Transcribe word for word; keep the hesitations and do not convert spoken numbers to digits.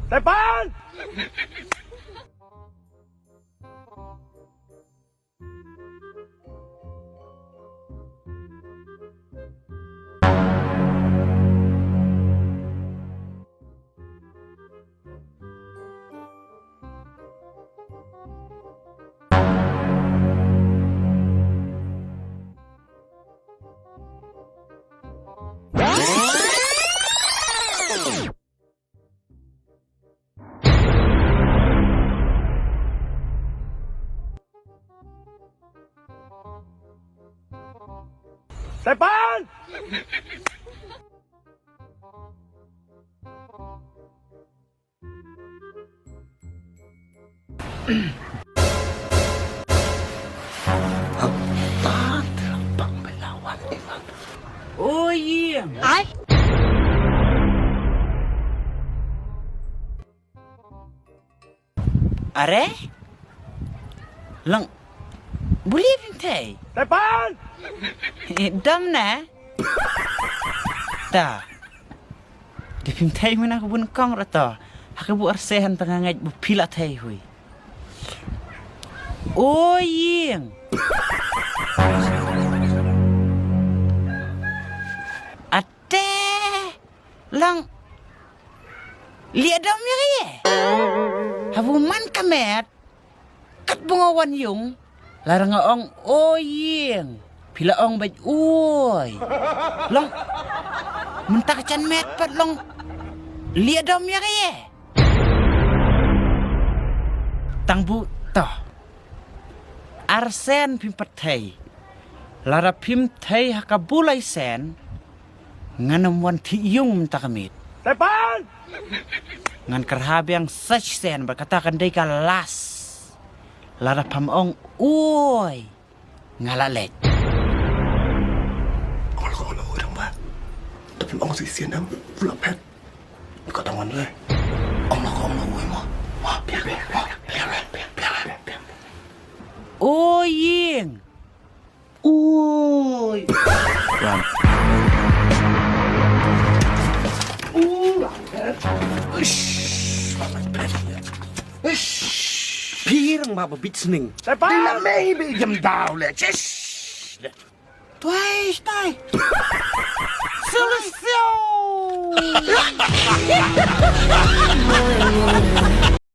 Tepan! Tepan! Haba bang belawan iman. Oi ïing. Ai. Are? Lang. Buli phim thei. Tepan. Dam na. Ta. Te phim thei mynna ka bun kong ra to. Ha ka bu arse han tang ngait bu pila thei hui. Oi ïing. Ate. Lang. Lia dom ïa ka ye. Habu man ka met. Kat ba nga wan yung. La ra nga ong oi ïing. Phi la ong bad oi. Long. Mynta ka jan met pat long. Lia dom ïa ka ye. Tang bu to. Arsen phim pat thei. La ra phim thei ha ka bu lai sen. Ngan ym wan thik yung mynta ka miet. Tepan! Ngan kyrha biang sach sen bad kata kan dei ka las. Lada pham ong oi. Nga la leit. Ol ko ol oi dang ba. Tapi ong si sien am pula pet. Ka tang wan re. Ong ko ong oi mo. Mo pia pia pia pia pia pia. Oi ïing. Ui. Ran. Phi rang ma ba bit sning. Tepan. Dila mei bi jam daw le. Chish. Tuai, stai. Silisio.